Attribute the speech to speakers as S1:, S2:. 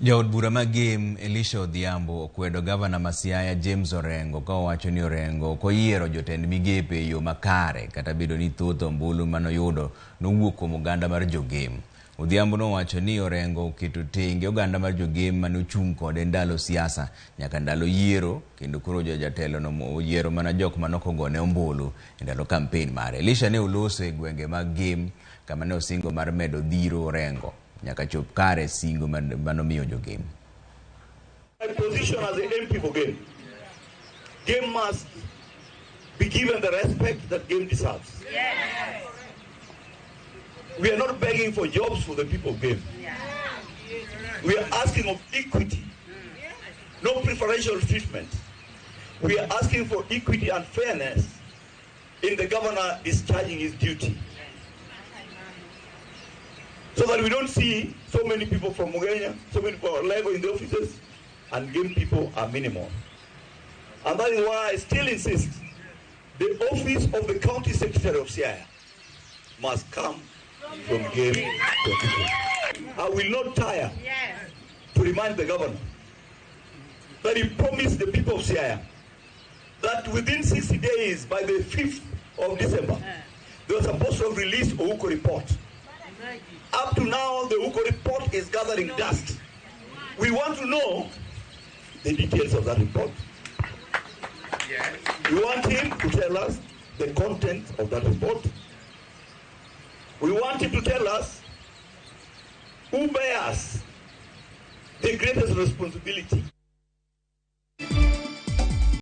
S1: Jaod bura ma Gem Elisha Odhiambo okwedo gavana ma Siaya James Orengo ka owacho ni Orengo ok oyiero jotend migepe e yo makare kata bedo ni thoth ombulu manoyudo nowuok kuom oganda mar jogem. Odhiambo nowacho ni Orengo oketo tenge oganda mar jogem mane ochung' kode ndalo siasa nyaka ndalo yiero kendo koro jatelo no oyiero mana jok manok ogone ombulu e ndalo kampen mare. Elisha ne oloso e gwenge mag Gem kama ne osingo mar medo dhiro Orengo nyaka chop kare singo manomiyo jogem.
S2: My position as the MP for Gem, Gem must be given the respect that Gem deserves.
S3: Yes.
S2: We are not begging for jobs for the people of Gem. We are asking of equity, no preferential treatment. We are asking for equity and fairness in the governor discharging his duty. So that we don't see so many people from Ugenya, so many people from Lego in the offices, and Gem people are minimal. And that is why I still insist the office of the county secretary of Siaya must come from Gem constituency. I will not tire to remind the governor that he promised the people of Siaya that within 60 days, by the 5th of December, they were supposed to have released Ouko report. Up to now, the Ouko report is gathering dust. We want to know the details of that report.
S3: Yes.
S2: We want him to tell us the content of that report. We want him to tell us who bears the greatest responsibility